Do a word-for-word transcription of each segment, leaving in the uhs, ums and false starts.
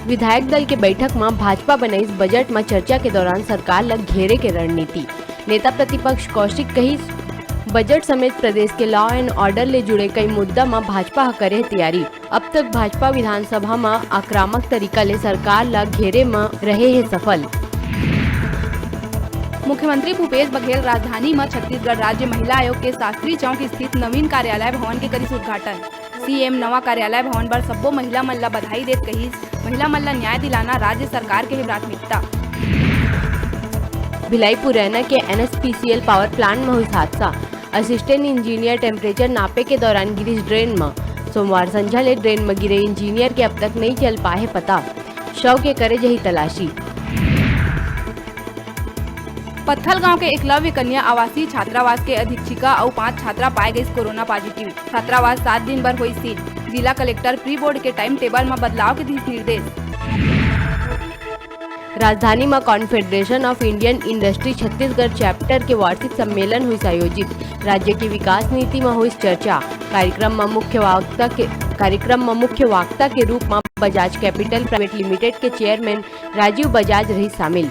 विधायक दल के बैठक म भाजपा बनाइस बजट म चर्चा के दौरान सरकार ल घेरे के रणनीति। नेता प्रतिपक्ष कौशिक कहिस, बजट समेत प्रदेश के law and order ले जुड़े कई मुद्दा म भाजपा ह करे हे तैयारी। अब तक भाजपा विधानसभा म आक्रामक तरीका ले सरकार ल घेरे म रहे हे सफल। मुख्यमंत्री भूपेश बघेल राजधानी म छत्तीसगढ़ राज्य महिला आयोग के शास्त्री चौक स्थित नवीन कार्यालय भवन के करिस उद्घाटन। सीएम नवा कार्यालय भवन बर सब्बो महिला मन ल बधाई देत कहिस, महिला मन ल न्याय दिलाना राज्य सरकार के ही प्राथमिकता। भिलाई पुरैना के एनएसपीसीएल पावर प्लांट म होइस हादसा। असिस्टेंट इंजीनियर टेम्परेचर नापे के दौरान गिरिस ड्रेन म। सोमवार संझा ले ड्रेन म गिरे इंजीनियर के अब तक नइ चल पाए हे पता। शव के करे जही तलाशी। पत्थलगांव के एकलव्य कन्या आवासीय छात्रावास के अधीक्षिका अउ पांच छात्रा पाए गइस कोरोना पॉजिटिव। छात्रावास सात दिन बर होइस सील। जिला कलेक्टर प्री बोर्ड के टाइम टेबल म बदलाव के दिस निर्देश। राजधानी म confederation of Indian industry Chhattisgarh chapter के वार्षिक सम्मेलन होइस आयोजित। राज्य के विकास नीति म होइस चर्चा। कार्यक्रम म मुख्य वक्ता के, कार्यक्रम म मुख्य वक्ता के रूप म बजाज कैपिटल प्राइवेट लिमिटेड के चेयरमैन राजीव बजाज रहिस शामिल।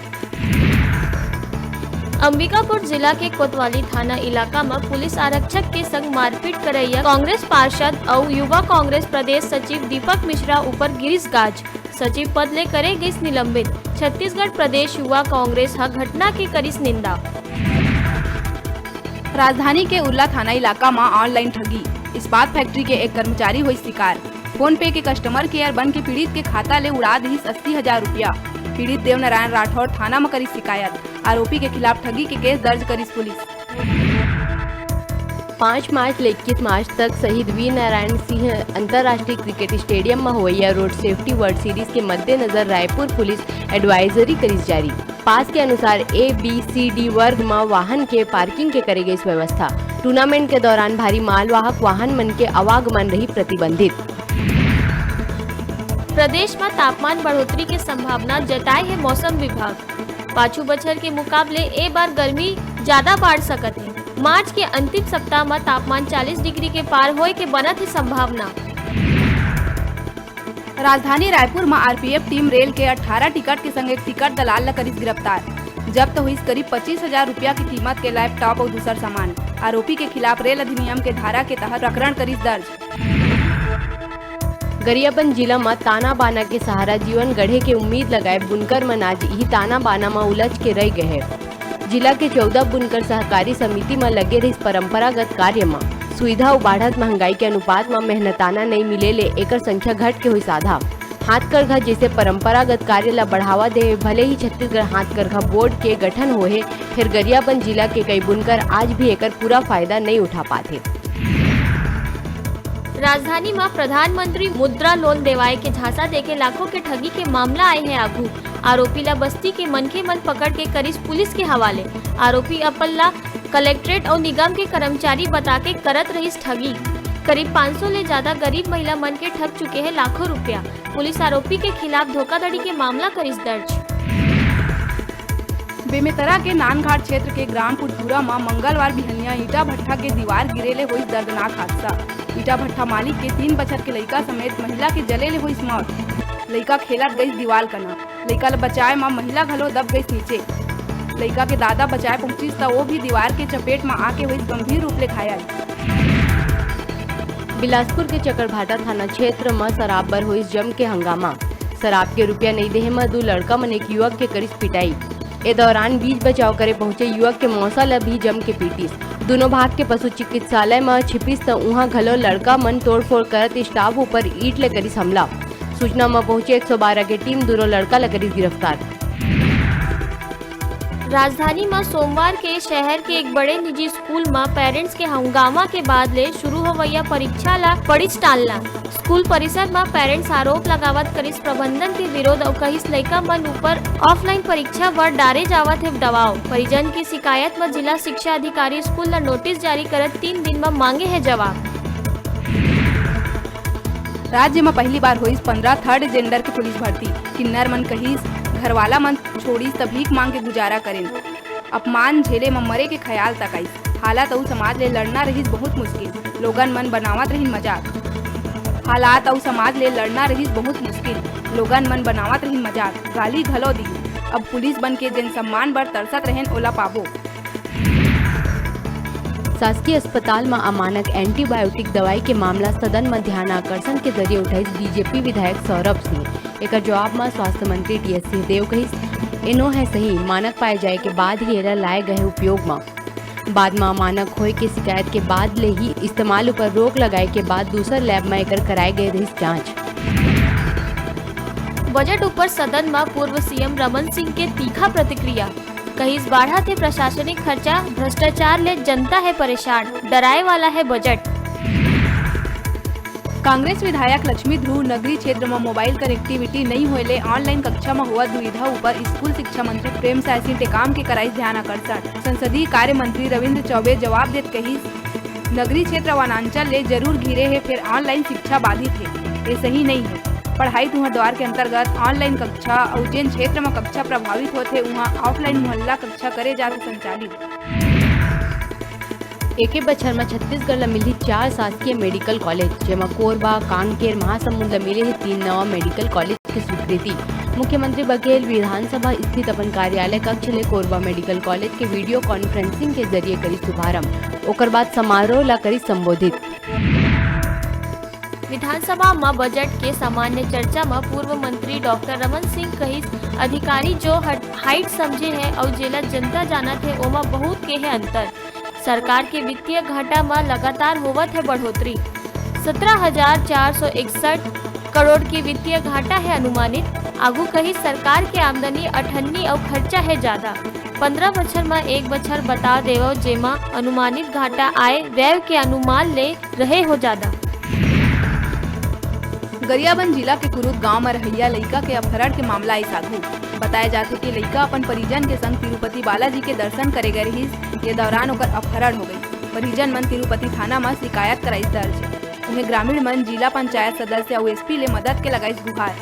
अंबिकापुर जिला के कोतवाली थाना इलाका म पुलिस आरक्षक के संग मारपीट करैया कांग्रेस पार्षद अउ युवा कांग्रेस प्रदेश सचिव दीपक मिश्रा ऊपर गिरिस गाज। सचिव पद ले करे गिस निलंबित। छत्तीसगढ़ प्रदेश युवा कांग्रेस ह घटना के करिस निंदा। राजधानी के उरला थाना इलाका म ऑनलाइन ठगी। इस्पात फैक्ट्री के एक कर्मचारी होइस शिकार। फोन पे के कस्टमर केयर बन के पीड़ित के खाता ले उड़ा दिस अस्सी हजार रुपया। पीड़ित देवनारायण राठौर थाना म करिस शिकायत। आरोपी के खिलाफ ठगी के केस दर्ज करिस पुलिस। पाँच मार्च ले इक्कीस मार्च तक शहीद वीर नारायण सिंह अंतर्राष्ट्रीय क्रिकेट स्टेडियम म होवइया रोड सेफ्टी वर्ल्ड सीरीज के मद्देनजर रायपुर पुलिस एडवाइजरी करिस जारी। पास के अनुसार ए, बी, सी, डी वर्ग म वाहन के पार्किंग के करे गइस व्यवस्था। टूर्नामेंट के दौरान भारी मालवाहक वाहन मन के आवागमन रही प्रतिबंधित। प्रदेश म तापमान बढ़ोतरी के संभावना जताए हे मौसम विभाग। पाछू बछर के मुकाबले ए बार गर्मी जादा बाढ़ सकत हे। मार्च के अंतिम सप्ताह म तापमान चालीस डिग्री के पार होए के बनत हे संभावना। राजधानी रायपुर म आरपीएफ टीम रेल के अठारह टिकट के संग एक टिकट दलाल ल करिस गिरफ्तार। जब्त होइस करीब पच्चीस हजार रुपया के कीमत के लैपटॉप अउ दूसर सामान। आरोपी के खिलाफ रेल अधिनियम के धारा के तहत प्रकरण करिस दर्ज। गरियाबंद जिला म ताना बाना के सहारा जीवन गढ़े के उम्मीद लगाए बुनकर मन आज इही ताना बाना म उलझ के रह गए हे। जिला के चौदह बुनकर सहकारी समिति म लगे रहिस परंपरागत कार्य म। सुविधा अउ बाढ़त महंगाई के अनुपात म मेहनताना नइ मिले ले एकर संख्या घट के होइस आधा। हाथकरघा जैसे परंपरागत कार्य ल बढ़ावा दे, भले ही छत्तीसगढ़ हाथकरघा बोर्ड के गठन होहे, फेर गरियाबंद जिला के कई बुनकर आज भी एकर पूरा फायदा नइ उठा पाथे। राजधानी म प्रधानमंत्री मुद्रा लोन देवाए के झांसा देके लाखों के ठगी के मामला आए हे आगू। आरोपी ला बस्ती के मनखे मन पकड़ के करिस पुलिस के हवाले। आरोपी अपन ला कलेक्ट्रेट अउ निगम के कर्मचारी बता के करत रहिस ठगी। करीब पाँच सौ ले जादा गरीब महिला मन के ठग चुके हे लाखों रुपया। पुलिस आरोपी के खिलाफ धोखाधड़ी के मामला करिस दर्ज। बेमेतरा के नानघाट क्षेत्र के ग्राम पुटपुरा म मंगलवार बिहनिया ईंटा भट्ठा के दीवार गिरे ले होइस दर्दनाक हादसा। ईंटा भट्ठा मालिक के तीन बछर के लइका समेत महिला के जले ले होइस मौत। लइका खेलत गइस दीवार कना। लइका ल बचाए म महिला घलो दब गइस नीचे। लइका के दादा बचाए पहुंचिस त वो भी दीवार के चपेट म आके होइस गंभीर रूप ले घायल। बिलासपुर के चकरभाटा थाना क्षेत्र म शराब बर होइस जम के हंगामा। शराब के रुपया नइ देहे म दू लड़का मन एक युवक के करिस पिटाई। ए दौरान बीच बचाव करे पहुंचे युवक के मौसा ल भी जम के पीटिस। दूनों भाग के पशु चिकित्सालय म छिपिस त उहां घलो लड़का मन तोड़फोड़ करत स्टाफ ऊपर ईंट ले करिस हमला। सूचना म पहुंचे एक सौ बारह के टीम दूनों लड़का ल करिस गिरफ्तार। राजधानी म सोमवार के शहर के एक बड़े निजी स्कूल म पेरेंट्स के हंगामा के बाद ले शुरू होवइया परीक्षा ला पड़िस टालना। स्कूल परिसर म पेरेंट्स आरोप लगावत करिस प्रबंधन के विरोध अउ कहिस लइका मन ऊपर ऑफलाइन परीक्षा बर डारे जावत हे दबाव। परिजन के शिकायत म जिला शिक्षा अधिकारी स्कूल ला नोटिस जारी करत तीन दिन म मांगे हे जवाब। राज्य म पहली बार होइस पंद्रह थर्ड जेंडर के पुलिस भर्ती। किन्नर मन कहिस, घरवाला मन छोड़िस त भीख मांग के गुजारा करेन। अपमान झेले म मरे के ख्याल तक आइस। हालत अउ समाज ले लड़ना रहिस बहुत मुश्किल। लोगन मन बनावत रहिन मजाक। हालात अउ समाज ले लड़ना रहिस बहुत मुश्किल। लोगन मन बनावत रहिन मजाक, गाली घलो दिहिन। अब पुलिस बन के जेन सम्मान बर तरसत रहेन, ओला पाबो। शासकीय अस्पताल म अमानक एंटीबायोटिक दवाई के मामला सदन म ध्यान आकर्षण के जरिए उठाइस बीजेपी विधायक सौरभ सिंह। एकर जवाब म स्वास्थ्य मंत्री टीएस सिंहदेव कहिस, "एनो है सही, मानक पाए जाए के बाद ही एला लाए गए उपयोग म। बाद म अमानक होए के शिकायत के बाद ले ही इस्तेमाल ऊपर रोक लगाए के बाद दूसर लैब म एकर कराए गए रहिस जांच।" बजट ऊपर सदन म पूर्व सीएम रमन सिंह के तीखा प्रतिक्रिया। कहिस, "बाढ़त हे प्रशासनिक खर्चा, भ्रष्टाचार ले जनता हे परेशान, डराए वाला हे बजट।" कांग्रेस विधायक लक्ष्मी ध्रुव नगरीय क्षेत्र म मोबाइल कनेक्टिविटी नइ होए ले ऑनलाइन कक्षा म होवत दुविधा ऊपर स्कूल शिक्षा मंत्री प्रेमसाय सिंह टेकाम के कराइस ध्यान आकर्षण। संसदीय कार्य मंत्री रविंद्र चौबे जवाब देत कहिस, नगरीय क्षेत्र वनांचल ले जरूर घिरे हे, फेर ऑनलाइन शिक्षा बाधित हे, ये सही नइ हे। पढ़ाई तुंहर द्वार के अंतर्गत ऑनलाइन कक्षा अउ जेन क्षेत्र म कक्षा प्रभावित होत हे, उहां ऑफलाइन मोहल्ला कक्षा करे जात हे संचालित। एके बछर म छत्तीसगढ़ ल मिलही चार शासकीय मेडिकल कॉलेज, जेमा कोरबा, कांकेर, महासमुंद ल मिले हे तीन नवा मेडिकल कॉलेज के स्वीकृति। मुख्यमंत्री बघेल विधानसभा स्थित अपन कार्यालय कक्ष ले कोरबा मेडिकल कॉलेज के वीडियो कॉन्फ्रेंसिंग के जरिए करिस शुभारंभ। ओकर बाद समारोह ला करिस संबोधित। विधानसभा म बजट के सामान्य चर्चा म पूर्व मंत्री डॉक्टर रमन सिंह कहिस, अधिकारी जो हट-, हाइट समझे हे अउ जेला जनता जानत हे, ओमा बहुत के हे अंतर। सरकार के वित्तीय घाटा म लगातार होवत हे बढ़ोतरी। सत्रह हजार चार सौ इकसठ करोड़ के वित्तीय घाटा हे अनुमानित। आगू कहिस, सरकार के आमदनी अठन्नी अउ खर्चा हे जादा। पंद्रह बछर म एक बछर बता देवव, जेमा अनुमानित घाटा आय व्यय के अनुमान ले रहे हो जादा। गरियाबंद जिला के कुरूद गांव म रहइया लइका के अपहरण के मामला आइस आगू। बताया जाथे कि लइका अपन परिजन के संग तिरुपति बालाजी के दर्शन करे गए रहिस। ये दौरान ओकर अपहरण हो गइस। परिजन मन तिरुपति थाना म शिकायत कराइस दर्ज। उहें ग्रामीण मन जिला पंचायत सदस्य अउ एसपी ले मदद के लगाइस गुहार।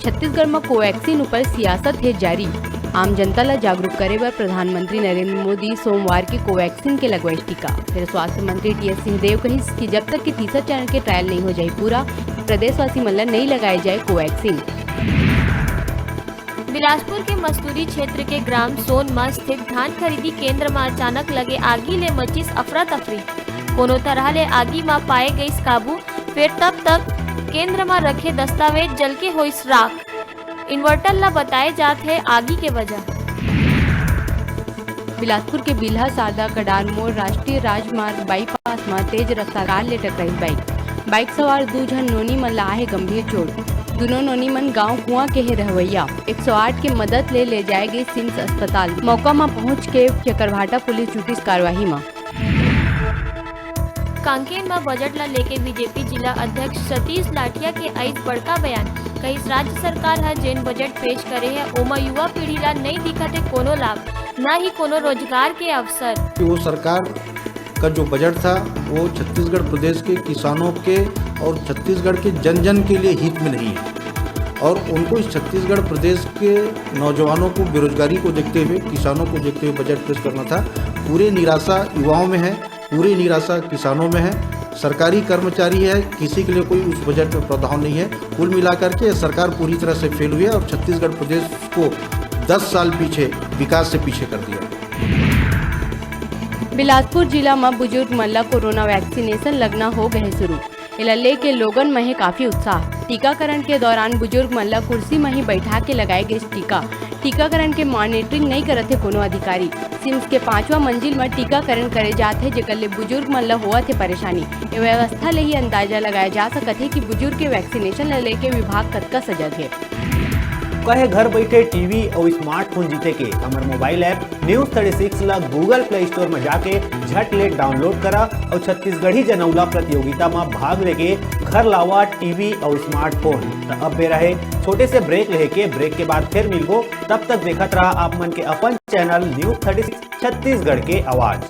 छत्तीसगढ़ म कोवैक्सीन ऊपर सियासत हे जारी। आम जनता ल जागरूक करे बर प्रधानमंत्री नरेंद्र मोदी सोमवार के कोवैक्सीन के लगवाइस टीका। फेर स्वास्थ्य मंत्री टीएस सिंहदेव कहिस कि जब तक कि तीसरा चरण के ट्रायल नइ हो जाही पूरा, प्रदेशवासी मन ल नइ लगाए जाए कोवैक्सीन। बिलासपुर के मस्तूरी क्षेत्र के ग्राम सोन म स्थित धान खरीदी केंद्र म अचानक लगे आगी ले मचिस अफरा तफरी। कोनो तरह ले आगी म पाए गइस काबू, फेर तब तक केंद्र म रखे दस्तावेज जल के होइस राख। इन्वर्टर ल बताए जात हे आगी के वजह। बिलासपुर के बिल्हा शारदा कडार मोड़ राष्ट्रीय राजमार्ग बाईपास म तेज रफ्तार कार ले टकराइस बाइक। बाइक सवार दू झन नोनी मन ला आहे गंभीर चोट। दूनों नोनी मन गांव कुआं के हे रहवैया। एक सौ आठ के मदद ले ले जाए गए सिम्स अस्पताल। मौका म पहुंच के चकरभाटा पुलिस जुटिस कार्यवाही म। कांकेर म बजट ल लेके बीजेपी जिला अध्यक्ष सतीश लाठिया के आइस बड़का बयान। कहिस, राज्य सरकार ह जेन बजट पेश करे हे, ओमा युवा पीढ़ी ला नइ दिखत हे कोनो लाभ, न ही कोनो रोजगार के अवसर। कि वो सरकार का जो बजट था, वो छत्तीसगढ़ प्रदेश के किसानों के और छत्तीसगढ़ के जन जन के लिए हित में नहीं है। और उनको इस छत्तीसगढ़ प्रदेश के नौजवानों को, बेरोजगारी को देखते हुए, किसानों को देखते हुए बजट पेश करना था। पूरे निराशा युवाओं में है, पूरी निराशा किसानों में है। सरकारी कर्मचारी है, किसी के लिए कोई उस बजट में प्रावधान नहीं है। कुल मिलाकर के सरकार पूरी तरह से फेल हुई है और छत्तीसगढ़ प्रदेश को दस साल पीछे, विकास से पीछे कर दिया। बिलासपुर जिला म बुजुर्ग मन ल कोरोना वैक्सीनेशन लगना हो गए शुरू। एला लेके लोगन म हे काफी उत्साह। टीकाकरण के दौरान बुजुर्ग मन ल कुर्सी म ही बैठा के लगाए गइस टीका। टीकाकरण के मॉनिटरिंग नइ करत हे कोनो अधिकारी। सिम्स के पांचवा मंजिल म टीकाकरण करे जात हे, जेकर ले बुजुर्ग मन ल होवत हे परेशानी। ए व्यवस्था ले ही अंदाजा लगाया जा सकत हे कि बुजुर्ग के वैक्सीनेशन ल लेके विभाग कतका सजग हे। कहे घर बैठे टीवी अउ स्मार्टफोन जीते के हमर mobile app news thirty six ला Google Play Store में जाके झट ले डाउनलोड करा अउ छत्तीसगढ़ी जनौला प्रतियोगिता में भाग लेके घर लावा टीवी अउ स्मार्टफोन। त अब बेरा हे छोटे से ब्रेक लेहे के। ब्रेक के बाद फिर मिलबो, तब तक देखत रहा आप मन के अपन channel news thirty six Chhattisgarh के आवाज।